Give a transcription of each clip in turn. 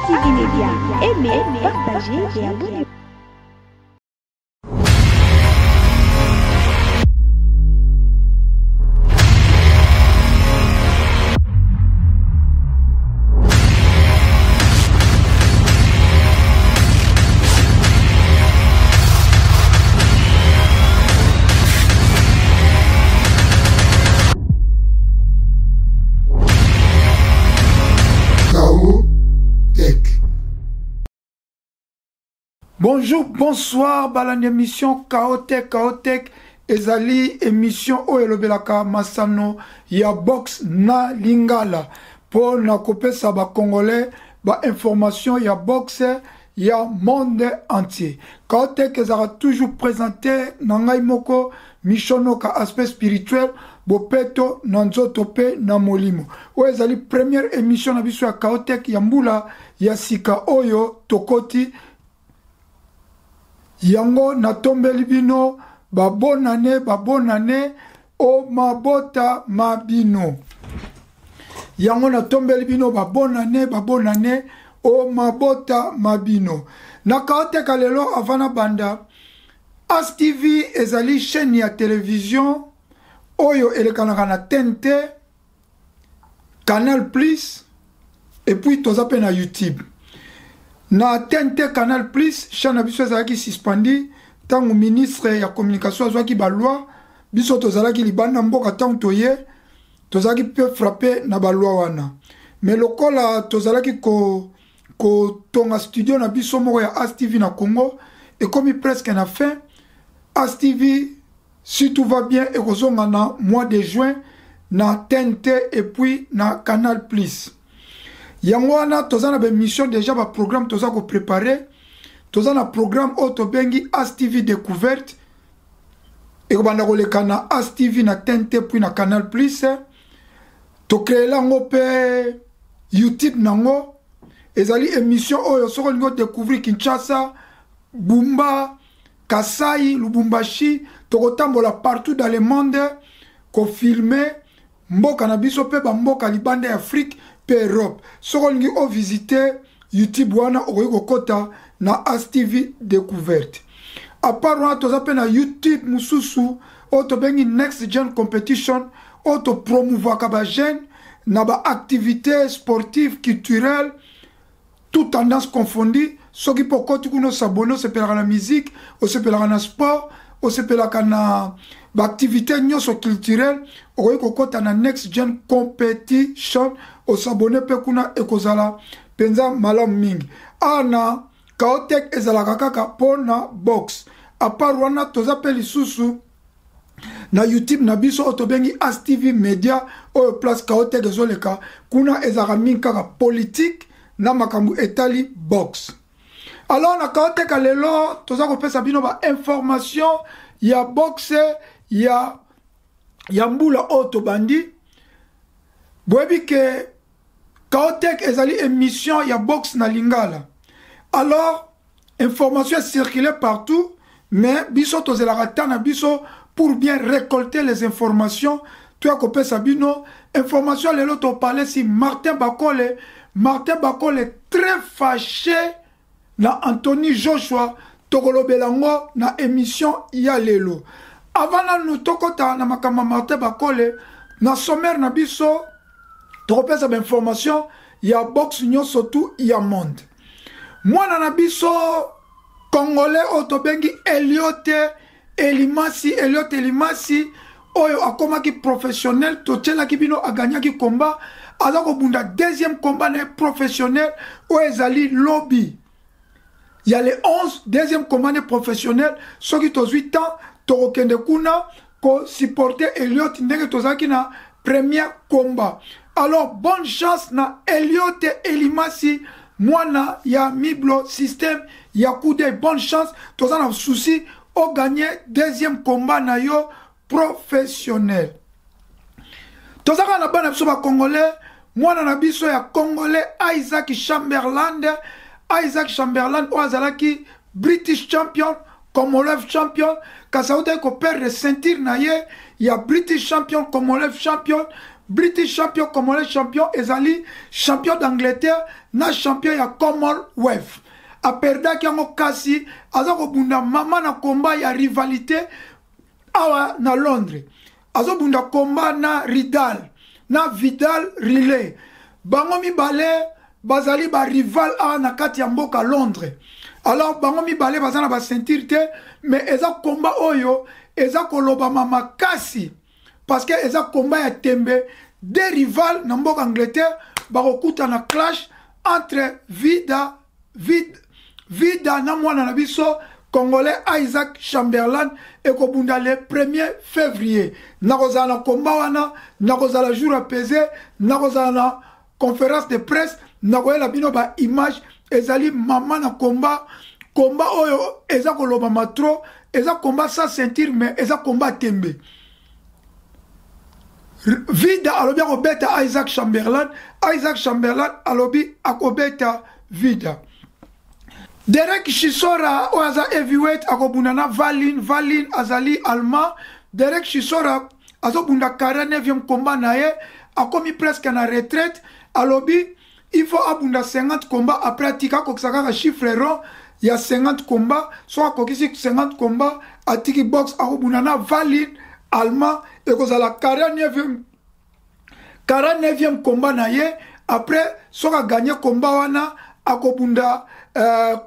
ASTV Media. Aimez, partagez et abonnez-vous. Bonjour, bonsoir, balandi émission Kaotek Kaotek ezali émission oyo elobelaka masano ya boxe na lingala mpo na kopesa ba congolais ba information ya boxe ya monde entier. Kaotek ezalaka toujours présente na ngai moko Michonoka aspect spirituel bopeto na nzoto mpe na molimo. Oyo ezali première émission na biso ya Kaotek ya mbula ya sika oyo tokoti yango. Natombeli bino babonane, babonane o mabota ma bino. Yango natombeli bino babonane, babonane o mabota ma bino. Na Kaoteka lelo, avant na banda, As TV ezali chaîne ya télévision oyo elekanaka na TNT, Canal Plus et puis toza mpe na YouTube. Na TNT, Canal Plus, chaîne na biso ezalaki suspendi ntango ministre ya communication azwaki baloi. Biso tozalaki libanda mboka ntango toye, tozalaki mpe frappé na baloi wana, mais lokola tozalaki ko kotonga studio na biso moko ya As TV na Congo, ekomi presque na fin. As TV, si tout va bien, ekozonga na mois de juin na TNT et puis na Canal Plus. Yango wana toza na baémission déjà, baprogramme toza koprépare. Toza na programme oyo tobengi As TV Découverte, ekobanda koleka na As TV, na TNT puis na Canal Plus. Tocréela yango mpe YouTube nango. Ezali émission oyo soki olingi odécouvrir Kinshasa, Bumba, Kasai, Lubumbashi, tokotambola partout dans le monde kofilme mboka na biso mpe bamboka libanda ya Afrique mpe Europe. Soki olingi ovisite YouTube wana, okoki kokɔta na ASTV Découverte. À part wana, toza mpe na YouTube mosusu oyo tobengi Next Gen Competition, oyo topromouvaka bajeune na baactivité sportive, culturelle, toute tendance confondue. Soki mpo okoti kuna, osabone, osepelaka na musique, osepelaka na sport, osepelaka na baactivité nyonso culturelle, okoki kokɔta na Next Gen Competition, osabone mpe kuna, ekozala mpenza malamu mingi. Awa na Kaotek ezalaka kaka mpo na boxe. À part wana, toza mpe lisusu na YouTube na biso oyo tobengi ASTV Media, oyo place Kaotek ezoleka. Kuna ezalaka mingi kaka politique na makambo etali boxe. Alors na Kaoteka lelo, toza kopesa bino bainformation ya boxe ya mbula oyo tobandi. Boyebi ke Kaotek ezali émission ya boxe na lingala. Alors information circule partout, mais biso tozelaka temps na biso pour bien récolter les informations, toya kopesa bino information. Lelo toparle si Martin Bakole. Martin Bakole très fâché na Anthony Joshua. Tokolobela yango na émission ya lelo. Avant nanu tokɔta na makambo ya Martin Bakole, na sommaire na biso tokopesa bainformation ya boxe nyonso tu ya monde. Mwana na biso congolais oyo tobengi Eliote Elimasi, Eliote Elimasi oyo akomaki professionnel, totielaki bino aganyaki combat, aza kobunda deuxième combat na ye professionnel oyo ezali lobi ya le 11, deuxième combat na professionnel. Soki tozwi temps, tokokende kuna kosupporter Eliot ndenge tozalaki na premier combat. Alors bonne chance na Eliot Elimasi, mwana ya Miblo système ya kude. Bonne chance, toza na souci oganye deuxième combat na yo professionnel. Toza kaka na bana biso bacongolais. Mwana na biso ya congolais Isaac Chamberland, Isaac Chamberland oyo azalaki British champion, Commonwealth champion, kasi autaki koperdre ceinture na ye ya British champion, Commonwealth champion. British champion, Commonwealth champion, ezali champion d'Angleterre na champion ya Commonwealth. Aperdaki yango kasi aza kobunda mama na combat ya rivalité awa na Londres. Azobunda combat na Ridal, na Vidal Riley. Bango mibale bazali ba rival awa na kati ya mboka Londres. Alors bango mibale baza na ba ceinture te, mais eza combat oyo eza kolobama makasi parce que eza combat ya tembe. Deux rivales na mboka Angleterre bakokutana, clash entre Vida na mwana na biso congolais Isaac Chamberlain, ekobunda le 1er février. Nakozala na combat wana, nakozala jour apaisé, nakozala na conférence de presse, nakoyela bino ba image. Ezali mama na combat, combat oyo eza kolobama trop. Eza combat sans ceinture, mais eza combat tembe. Vida alobi akobeta Isaac Chamberlain, Isaac Chamberlain alobi akobeta Vida. Derek Chisora oyo aza heavyweight akobunda na Valin. Valin azali allemand. Derek Chisora azobunda 49e combat na ye, akomi presque na retraite. Alobi il faut abunda 50 combat, après atika, akokisa kaka chiffre rond ya 50 combat. So akokisi 50 combat, atiki boxe. Akobunda na Valin allemand, ekozala 49e combat na ye. Après soki aganye combat wana, akobunda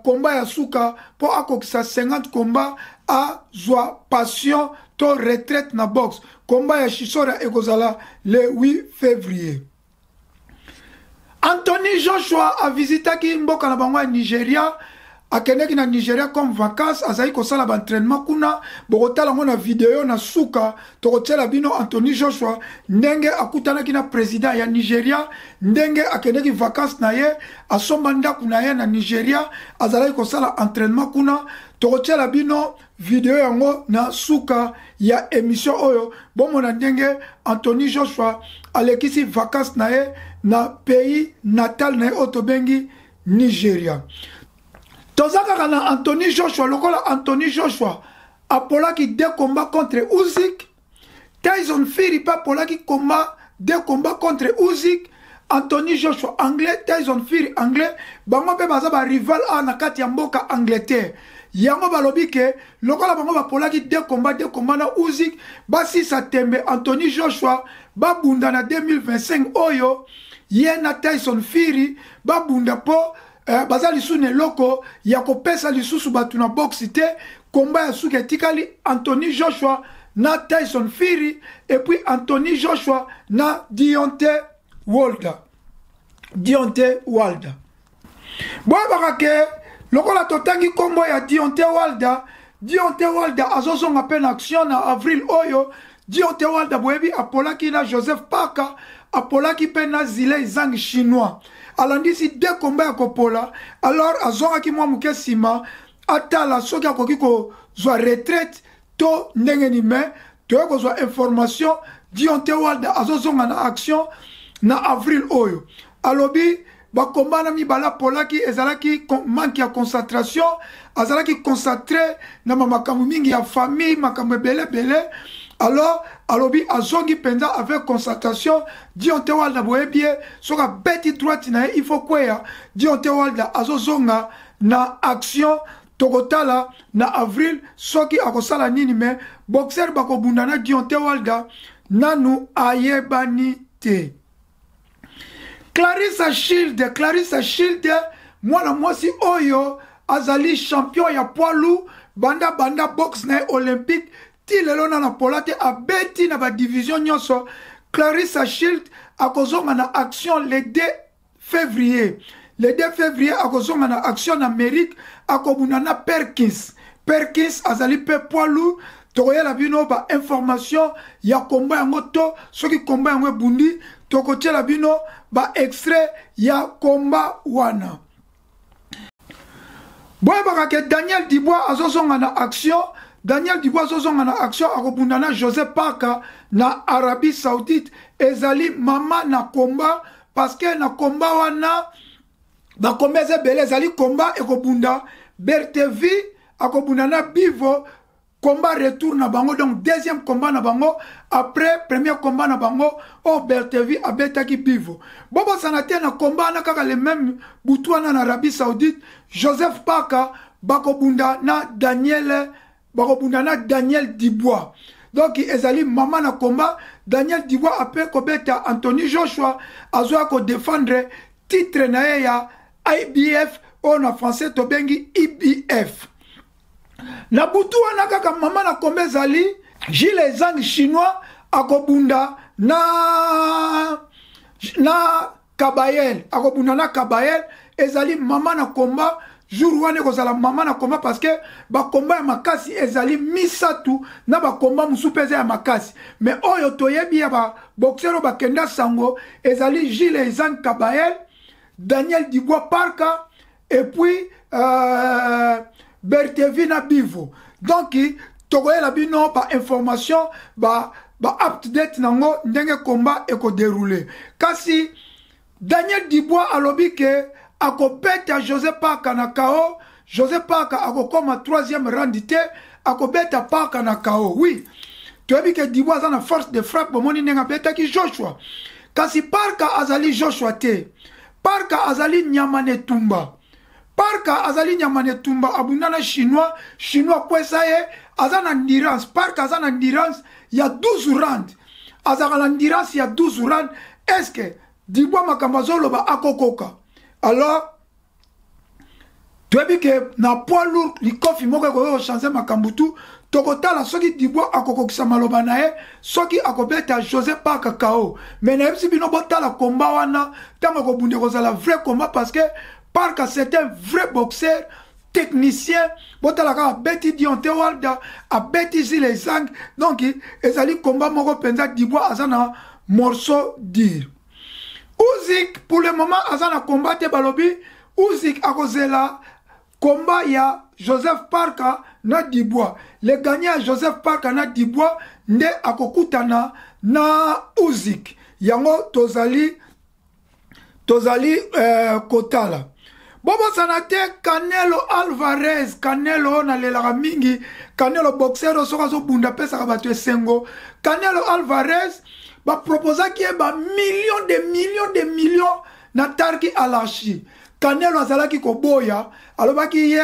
combat ya suka mpo akokisa 50 combat, azwa pension to retraite na boxe. Combat ya Chisora ekozala le 8 février. Anthony Joshua avisitaki mboka na bango ya Nigeria. Akendeki na Nigeria comme vacance, azali kosala baentraînement kuna. Bokotala yango na video na suka, tokotiela bino Anthony Joshua ndenge akutanaki na président ya Nigeria, ndenge akendeki vacance na ye, asomba ndako na ye na Nigeria, azalaki kosala entraînement kuna. Tokotiela bino video yango na suka ya émission oyo, bomona ndenge Anthony Joshua alekisi vacance na ye na pays natal na ye oyo tobengi Nigeria. Toza kaka na Anthony Joshua. Lokola Anthony Joshua apolaki deux combats contre Usyk, Tyson Fury mpe apolaki combat, deux combats contre Usyk. Anthony Joshua anglais, Tyson Fury anglais, bango mpe baza barival awa na kati ya mboka Angleterre. Yango balobi ke lokola bango bapolaki deux combats, deux combats na Usyk, basisa tembe, Anthony Joshua babunda na 2025 oyo, ye na Tyson Fury babunda mpo baza lisusu na eloko ya kopesa lisusu bato na boxe te. Combat ya suki etikali Anthony Joshua na Tyson Fury et puis Anthony Joshua na Deontay Wilder. Deontay Wilder, boyebaka ke lokola totangi nkombo ya Deontay Wilder, Deontay Wilder azozonga mpe na action na avril oyo. Deontay Wilder, boyebi, apolaki na Joseph Parker, apolaki mpe na Zhilei Zhang chinois, alandisi deux combats ya kopola. Alors azongaki mwa moke nsima, atala soki akoki kozwa retraite to ndenge nini. Mais toye kozwa information, Deontay Wilder azozonga na action na avril oyo. Alobi bakomba na mibale apolaki ezalaki manque ya concentration, azalaki concentré na bamakambo mingi ya famille, makambo ebele ebele. Alors alobi azongi mpenza avec concentration. Deontay Wilder, boyebi ye, soki abeti droite na ye, il faut kweya. Deontay Wilder azozonga na action, tokotala na avril soki akosala nini. Mais boxer bakobunda na Deontay Wilder nanu ayebani te. Clarissa Shield, Clarissa Shield, mwana mwasi oyo azali champion ya poids lourd, banda banda boxe na ye olympique ti lelo na pola te, abeti na badivision nyonso. Clarissa Shield akozonga na action le 2 février. Le 2 février akozonga na action na Amérique, akobunda na Perkins. Perkins azali mpe poids lourd. Tokoyela bino bainformation ya combat yango to soki combat yango ebundi, tokotiela bino baextrait ya combat wana. Boyebaka ke Daniel Dubois azozonga na action. Daniel Dubois azozonga na action, akobunda na Joseph Parker na Arabie Saoudite. Ezali mama na combat parce que na combat wana bakomba eza ebele. Ezali combat ekobunda Beterbiev akobunda na Bivol. Combat retour na bango, donc deuxième combat na bango après premier combat na bango oyo Bertevi abetaki Bivo. Bobosana te na combat wana kaka le même butu wana na Arabie Saoudite, Joseph Parker bakobunda na Daniel, bakobunda na Daniel Dubois. Donc ezali mama na combat. Daniel Dubois ape kobeta Anthony Joshua, azoya kodefendre titre na ye ya IBF oyo na français tobengi IBF. Na butu wana kaka mama na kombe ezali Gilles Zhang chinois akobunda na Kabayel, akobunda na Kabayel. Ezali mama na komba. Jour wana ekozala mama na komba parce que bakomba ya makasi ezali misatu na bakomba mosusu mpe eza ya makasi, mais oyo toyebi ya baboxer oyo bakenda sango ezali Gilles Zhang Kabayel, Daniel Dubois Parker et puis Bertevi na Bivo. Donc tokoyela bino ba information ba update nango ndenge combat ekodéroule. Kasi Daniel Dubois alobi ke akobeta José Parker na KO. José Parker akokoma troisième round te, akobeta Parker na KO. Oui, toyebi ke Dubois aza na force de frappe, bomoni ndenge abetaki Joshua. Kasi Parker azali Joshua te. Parker azali nyama na etumba. Parker azali nyama na etumba, abunda na chinois, chinois akwesa ye. Aza na endurance. Parker aza na endurance ya 12 round, azalaka na endurance ya 12 round. Est ce que Dubois makambo azoloba akokoka? Alors toyebi ke na poids lourd likofi moko ekoki kochange makambo tu. Tokotala soki Dubois akokokisa maloba na ye, soki akobeta José Parker KO. Mais nayebisi bino, botala komba wana ntango akobunda, ekozala vrai combat parce que Parker, c'est un vrai boxeur technicien. Botala kaka, abeti Deontay Wilder, abeti Zhilei Zhang. Donc ezali komba moko mpenza. Dubois aza na morceau dur. Usyk pour le moment aza na combat te. Balobi Usyk akozela combat ya Joseph Parker na Dubois. Le gagnant ya Joseph Parker na Dubois nde akokutana na Usyk. Yango tozali kotala. Bobosana te Canelo Alvarez. Canelo oyo nalelaka mingi, Canelo boxer oyo soki azobunda apesaka bato esengo. Canelo Alvarez baproposaki ye bamillion de millions de millions na Turki Alalshikh. Canelo azalaki koboya, alobaki ye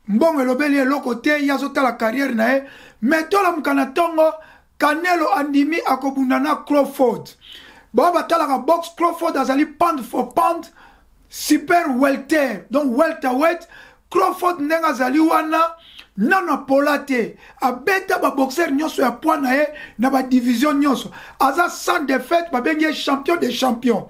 mbongo elobeli eloko te, ye azotala carrière na ye. Mais tolamuka na ntongo, Canelo andimi, akobunda na Crawford. Bao batalaka boxe, Crawford azali pound for pound super welter, donc welterweight. Crawford ndenge azali wana nano apola te, abeta baboxer nyonso ya poids na ye na badivision nyonso, aza sans défaite, babengi ye champion des champions.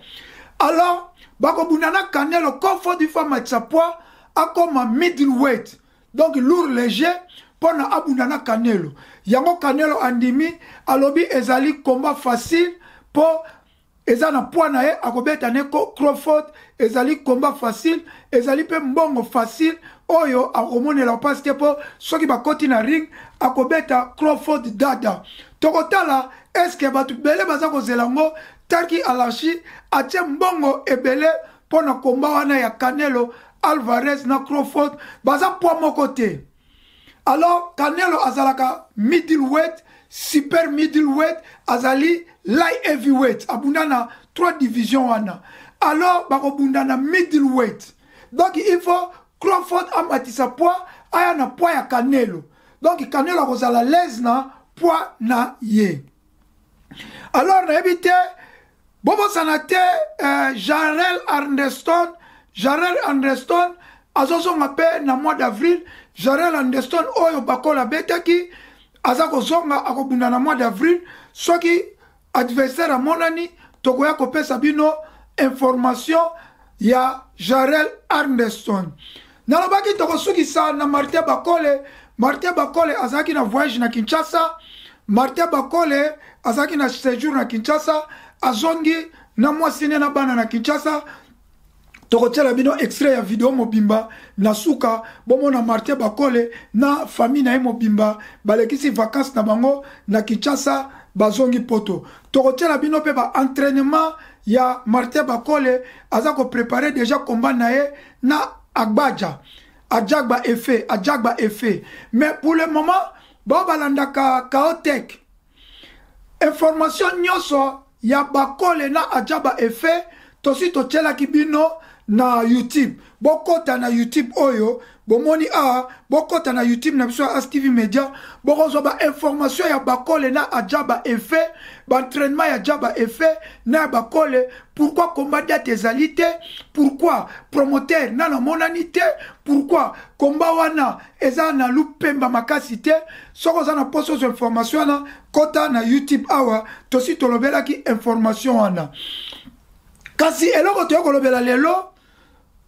Alors bakobunda na Canelo. Crawford ifa amatisa poids, akoma middleweight, donc lourd léger, mpo na abunda na Canelo. Yango Canelo andimi, alobi ezali combat facile mpo eza na poids na ye, akobeta ne Crawford. Ezali combat facile, ezali mpe mbongo facile oyo akomonela mpasi te, mpo soki bakoti na ring akobeta Crawford dada. Tokotala eske bato ebele baza kozela yango. Turki Alalshikh atie mbongo ebele mpo na komba wana ya Canelo Alvarez na Crawford. Baza poids moko te. Alors Canelo azalaka middleweight, super middleweight, azali light heavyweight, abunda na trois divisions wana. Alors bakobunda na middleweight, donc il faut Crawford amatisa poids, aya na poids ya Canelo. Donc Canelo akozala l'aise na poids na ye. Alors nayebi te, bobosana te Jarel Anderson. Jarel Anderson azozonga mpe na mois d'avril. Jarel Anderson oyo Bakole abetaki aza kozonga, akobunda na mois d'avril. Soki adversaire amonani, tokoya kopesa bino information ya Jarel Anderson. Nalobaki tokosukisa na Martin Bakole. Martin Bakole azalaki na voyage na Kinshasa. Martin Bakole azalaki na séjour na Kinshasa, azongi na mwasi ne na bana na Kinshasa. Tokotiela bino extrait ya video mobimba na suka, bomona Martin Bakole na famille na ye mobimba balekisi vacance na bango na Kinshasa, bazongi poto. Tokotiela bino mpe baentraînement ya Martin Bakole, aza koprépare déjà combat na ye na Agbaja, Ajagba Efe, Ajagba Efe. Mais pour le moment, Bao balandaka Kaotech. Information nyonso ya Bakole na Ajaba Efe tosi totielaki bino na YouTube. Bokota na YouTube oyo bomoni a bokota na YouTube na biso ya ASTV Media, bokozwa ba information ya Bakole na Ajaba Efe, ba entraînement ya Ajaba Efe na ya Bakole, pourquoi combat date ezali te, pourquoi promoteur nano amonani te, pourquoi combat wana eza na lupemba makasi te. Soki oza na mposa ozwa information wana, kota na YouTube awa, tosi tolobelaki information wana. Kasi eloko toye kolobela lelo,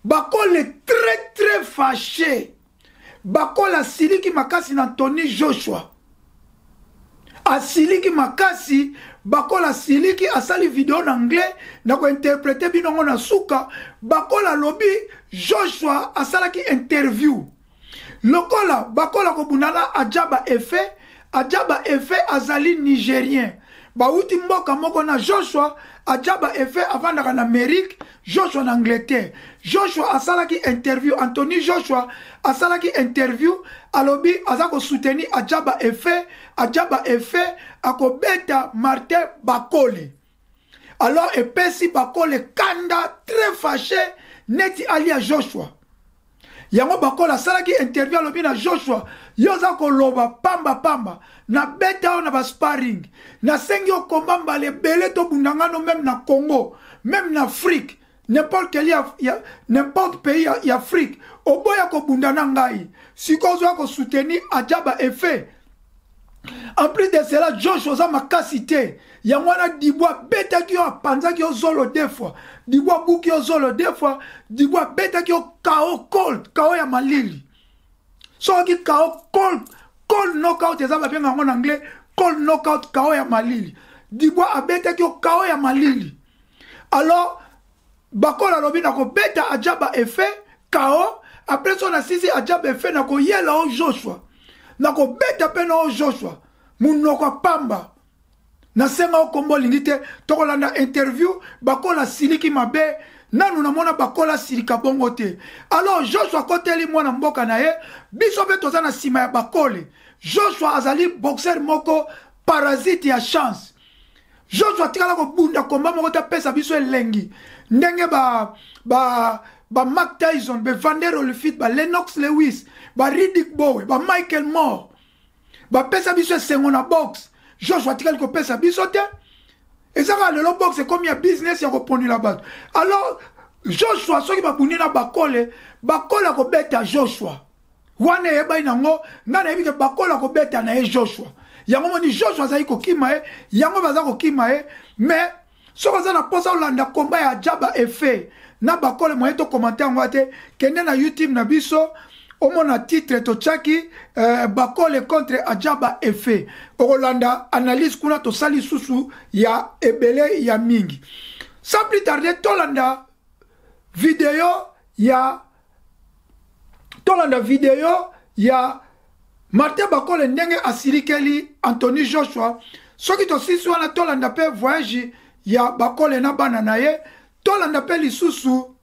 Bakole très très fâché. Bakole asiliki makasi na Anthony Joshua. Asiliki makasi, Bakole asiliki, asali video na anglais, na kointerprete bino ngo na suka. Bakole alobi Joshua asalaki interview. Lokola Bakole akobunda na Ajaba Efe, Ajaba Efe azali Nigérien. Bauti mboka moko na Joshua. Ajaba Efe avandaka na Amérique, Joshua na Angleterre. Joshua asalaki interview, Anthony Joshua asalaki interview, alobi aza kosoutenir Ajaba Efe, Ajaba Efe akobeta Martin Bakole. Alors epesi Bakole kanda, très fâché, neti alia Joshua. Yango Bakole asalaki interview, alobi na Joshua, yo oza koloba pamba pamba, nabeta yo na ba sparring, nasengi yo komba mbala ebele, tobunda ngano meme na Congo, meme na Afrique, n'importe quel ya, ya, n'importe pays ya, ya Afrique, oboya kobunda na ngai. Sikoyo ozoya kosoutenir Ajaba Efe. En plus de cela, Joshua oza makasi te. Yango wana Dibwa abetaki yo, apanzaki yo zolo deux fois. Dibwa abuki yo zolo deux fois. Dibwa abetaki yo KO cold, KO ya malili. Soki KO cold, cold knockout eza babenga yango na anglais, cold knockout, KO ya malili. Dibwa abetaki yo KO ya malili. Alors Bakole alobi na kobeta Ajaba Efe KO, après so na sisi Ajaba Efe na koyela o Joshua. Na kobeta pe na o Joshua. Munoko pamba. Nasenga o kombo lingi te, tokolanda interview, Bakole asiliki mabe, nanu namona Bakole asilika bongo te. Alors Joshua akoteli mwana mboka na ye, biso pe toza na sima ya Bakole. Joshua azali boxer moko parasite ya chance. Joshua atikala kobunda komba moko te apesa biso elengi ndenge ba ba ba Mike Tyson, ba Evander Holyfield, ba Lennox Lewis, ba Riddick Bowe, ba Michael Moore bapesa biso esengo na boxe. Joshua atikali kopesa biso te. Eza kaka lelo boxe ekomi ya business ya koponela bato. Alors Joshua soki babundi na Bakole, Bakole akobeta Joshua. Wana eyebani nango, ngai nayebi ke Bakole akobeta na ye Joshua. Yango moni Joshua azali kokima ye, yango baza kokima ye, mais soki oza na mposa olanda komba ya Ajaba Efe na Bakole, moyen to commenter yango te, kende na YouTube na biso omona titre totiaki Bakole contre Ajaba Efe. Okolanda analyse kuna, tosali susu ya ebele ya mingi. Sans plus tarder, tolanda video ya tolanda video ya Martin Bakole ndenge asilikeli Anthony Joshua. Soki tosisi wana, tolanda pe voyage ya Bakole na bana na ye, tolanda pe lisusu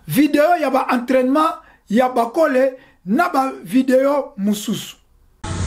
video ya ba entraînement ya Bakole na ba video mususu.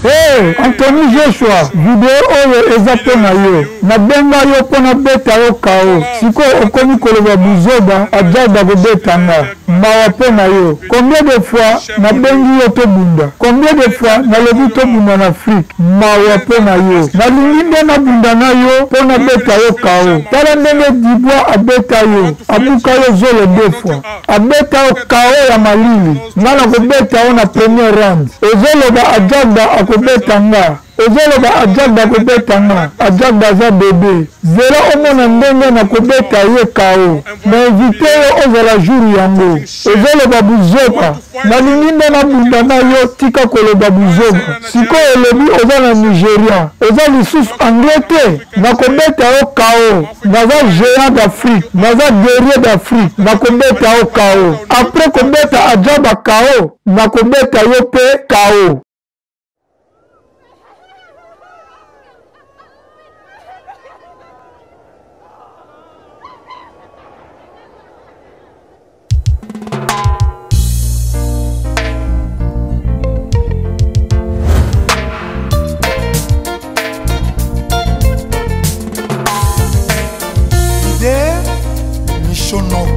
Hey, Anthony Joshua, video oyo eza mpo na yo. Nabenga yo mpo nabeta yo KO. Sikoyo okomi koloba buzoba, Ajaba kobeta nga. Mawa mpo na yo. Combien de fois nabengi yo tobunda? Combien de fois nalobi tobunda na Afrique? Mawa mpo na yo. Nalingi nde nabunda na yo mpo nabeta yo KO. Tala ndenge Dubois abeta yo, abuka yo zolo deux fois. Abeta yo KO ya malili. Nga nakobeta yo na premier round. Ozoloba Ajagba akobeta nga. Ozoloba Ajagba akobeta nga. Ajagba aza bebe. Zela omona ndenge nakobeta ye KO. Na invite yo ozala jour yango. Ozoloba buzoba. Nalingi nde nabunda na yo, tika koloba buzoba. Sikoyo olobi oza na Nigeria. Oza lisusu anglais te? Nakobeta yo KO. Naza géant d'Afrique, naza guerrier d'Afrique, nakobeta yo KO. Après kobeta Ajaba KO, nakobeta yo pe KO.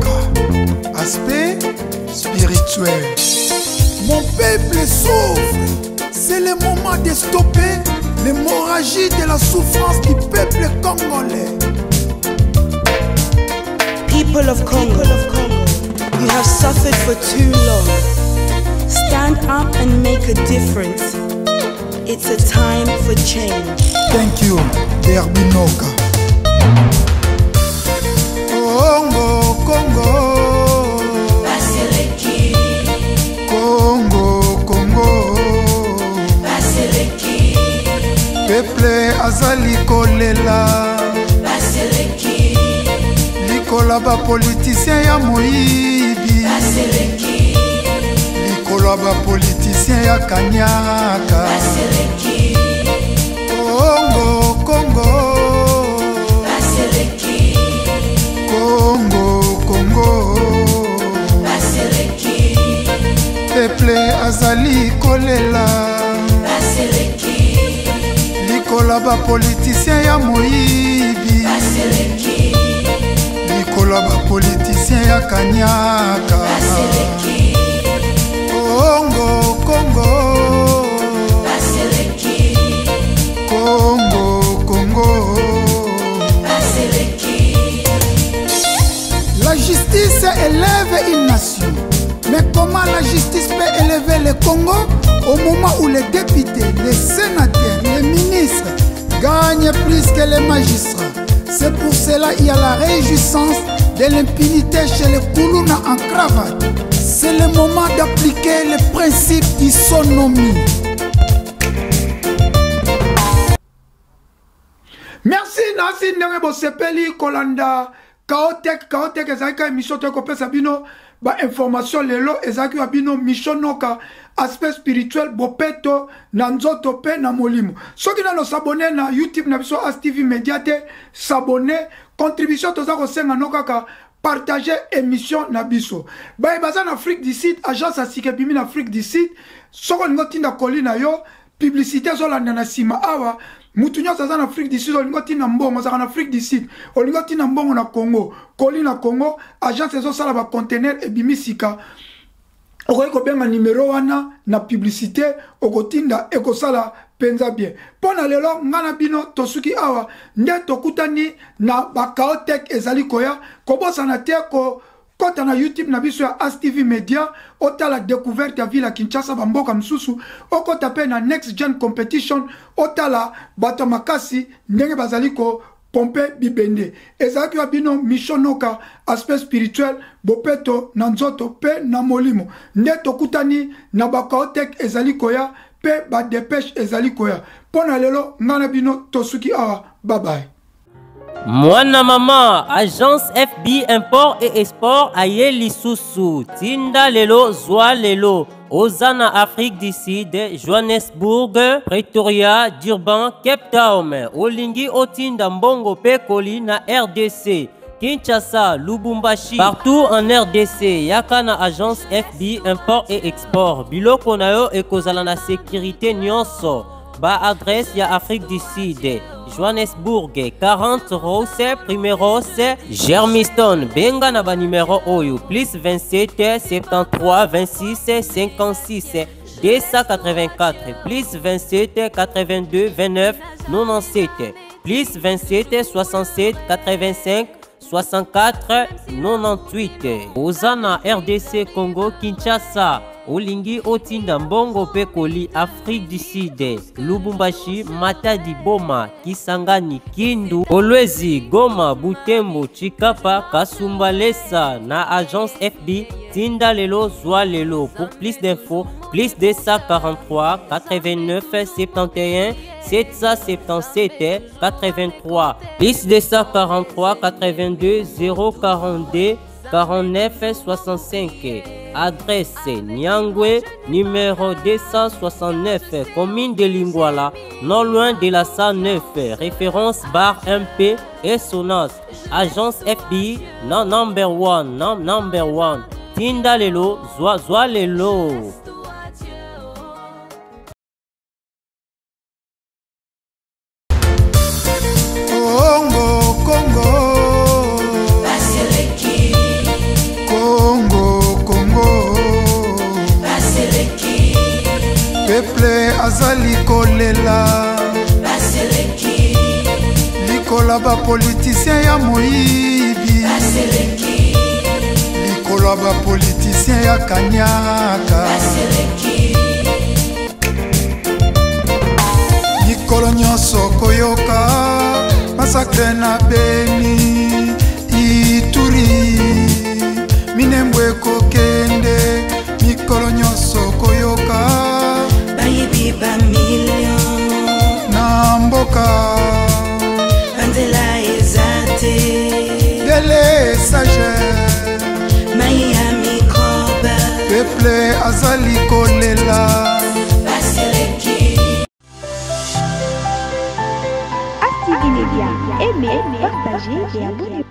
Noka, aspect spirituel. Mon peuple souffre. C'est le moment de stopper l'hémorragie de la souffrance du peuple congolais. People of Congo, you have suffered for too long. Stand up and make a difference. It's a time for change. Thank you, Derby Noka. Congo, Congo. Baseleki. Congo, Congo. Baseleki. Peuple azali kolela. Baseleki. Likola ba politicien ya moyibi. Baseleki. Likolo ya ba politicien ya kanyaka. Baseleki. Congo, Congo. Baseleki. Congo, Congo. Baseleki. Peuple azali kolela. Baseleki. Likola ba politicien ya moyibi. Baseleki. Likola ba politicien ya kanyaka. Baseleki. Congo, Congo. Baseleki. Congo, Congo. Baseleki. La justice élève une nation. Mais comment la justice peut élever le Congo au moment où les députés, les sénateurs, les ministres gagnent plus que les magistrats? C'est pour cela qu'il y a la réjouissance de l'impunité chez les Koulouna en cravate. C'est le moment d'appliquer le principe d'isonomie. Merci Nancy ndenge bosepeli kolanda Kaotek. Kaotek ezalaki ka émission toyei kopesa bino ba information lelo, ezalaki ya bino Micho Noka, aspect spirituel, bopeto na nzoto mpe na molimo. Soki nano s'abonner na YouTube na biso As TV Media te, s'abonner. Contribution toza kosenga no kaka partager émission na biso. Baye baza na Afrique du Sud, agence ya sika ebimi na Afrique du Sud. Soki olingi otinda colis na yo, publicité ezolanda na nsima awa. Mutu nyonso aza na Afrique du Sud, olingi otinda mbongo, ozalaka na Afrique du Sud, olingi otinda mbongo na Congo, colis na Congo, agence ezosala bacontener ebimi sika, okoki kobenga numero wana na publicité, okotinda, ekosala mpenza bien. Mpo na lelo, nga na bino tosuki awa, nde tokutani na bakaotek ezali koya. Kobosana te ko kota na YouTube na biso ya As TV Media, otala découverte ya ville ya Kinshasa, bamboka mosusu, okota mpe na Next Gen Competition, otala bato ya makasi ndenge bazali ko pompe bibende. Ezalaki ya bino Micho Noka, aspect spirituel, bopeto na nzoto mpe na molimo. Nde tokutani na bakaotek ezali koya mpe badepeshe ezali koya. Mpo na lelo, ngai na bino tosuki awa. Babaye. Mwana mama, agence FB Import et Export aye lisusu. Tinda lelo, zwa lelo. Oza na Afrique du Sud, Johannesburg, Pretoria, Durban, Cape Town. Olingi otinda mbongo pe colis na RDC. Kinshasa, Lubumbashi, partout en RDC, yaka na agence FB Import et Export. Biloko na yo ekozala na sécurité nyonso. Ba adresse ya Afrique du Sud, Johannesburg, 40 Rose, Primeros, Germiston. Benga na ba numéro oyo plus 27 73 26 56 284, plus 27 82 29 97, plus 27 67 85 64 98. Oza na RDC Congo, Kinshasa, olingi otinda mbongo pe colis Afrique du Sud, Lubumbashi, Matadi, Boma, Kisangani, Kindu, Kolwezi, Goma, Butembo, Chikapa, Kasumbalesa, na agence FB, tinda lelo, zwa lelo. Pour plus d'infos, plus 243 89 71 777 83, plus 243 82 042 49 65. Adresse Nyangwe, numéro 269, commune de Lingwala, non loin de la 109, référence bar MP et Sonas. Agence FBI, non number one, non number one. Tinda lelo, zwa zwa lelo. Congo, Congo. Baseleki. azali kolela likola bapolitisien ya moyibi likolo ya bapolitisien ya kanyaka mikolo nyonso koyoka masakre na beni ituri minembwe ekokende mikolo nyonso koyoka bayibi bamilio na mboka banzela eza te delesage mai ya mikrobe peple azali kolela baseleki ASTV Media, aimez, partagez et abonnez-vous.